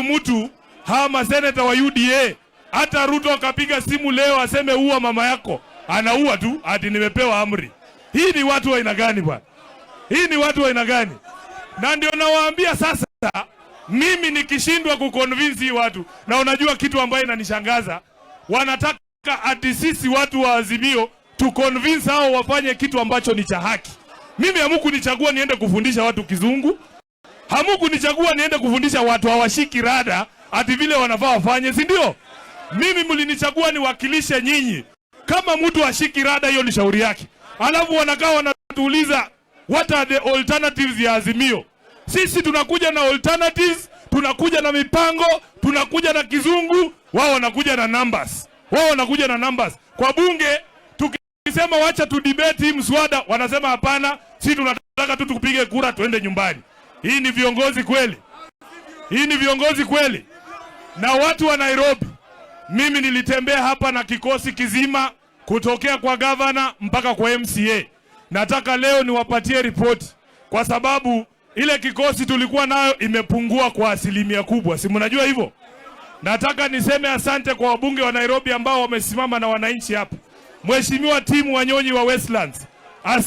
Huyu mtu, hawa maseneta wa UDA, hata Ruto akapiga simu leo aseme "Ua mama yako", anaua tu, ati "Nimepewa amri." Hii ni watu wa aina gani, bwana? Hii ni watu wa aina gani? Na ndio nawaambia sasa, mimi nikishindwa kuconvince hii watu, na unajua kitu ambayo inanishangaza, wanataka ati sisi watu wa Azimio tu convince hao wafanye kitu ambacho ni cha haki. Mimi hamukunichagua niende kufundisha watu Kizungu, hamukunichagua niende kufundisha watu hawashiki rada ati vile wanafaa wafanye, si ndio? Mimi mlinichagua niwakilishe nyinyi. Kama mtu ashiki rada, hiyo ni shauri yake. Alafu wanakaa wanatuuliza, "What are the alternatives ya Azimio?" Sisi tunakuja na alternatives, tunakuja na mipango, tunakuja na Kizungu, wao wanakuja na numbers. Wao wanakuja na numbers. Kwa bunge tukisema wacha tu debate hii mswada, wanasema hapana, si tunataka tu tupige kura tuende nyumbani. Hii ni viongozi kweli? Hii ni viongozi kweli? Na watu wa Nairobi, mimi nilitembea hapa na kikosi kizima kutokea kwa gavana mpaka kwa MCA. Nataka leo niwapatie ripoti kwa sababu ile kikosi tulikuwa nayo imepungua kwa asilimia kubwa, si mnajua hivyo? Nataka niseme asante kwa wabunge wa Nairobi ambao wamesimama na wananchi hapa. Mheshimiwa Tim Wanyonyi wa Westlands.